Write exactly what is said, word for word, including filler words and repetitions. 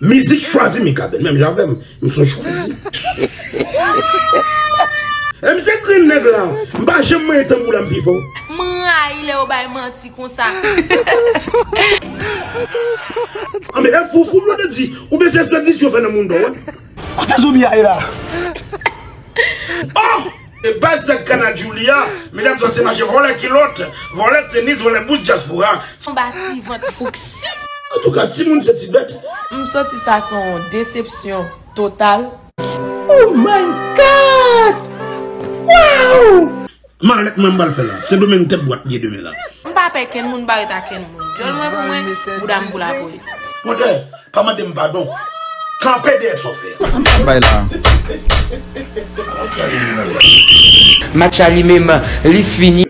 Mizik chwazi Mikaben, menm jan avè m, m se yon chwazi. E misye grenn nèg la, m pa janm manyen tanbou la m pi fò. M rayi lè yo bay manti konsa. Anben, e foufou yo te di, ou bezwen espèk di yo fè nan moun dò, wè. Kote zonbi a ye la? Oh! E baz tèt kana Julia, medam sa se mache vòlè kilòt, vòlè tenis, vòlè bous dyaspora. Anba ti vant fouksi. Antouka, timoun se ti bèt. M santi sa se yon desepsyon total. Oh my God! Wow! Malèt mwen m pral fè la. Sendomeng tèt dwat li ye demen la. M pa pè kenn moun, m pa ret ak kenn moun. Djòl mwen pou mwen, bouda m pou lapolis. Pwodè, pa mande m padon. Kanpe dèyè sa w fè a. Bay la. Match la li menm, li fini.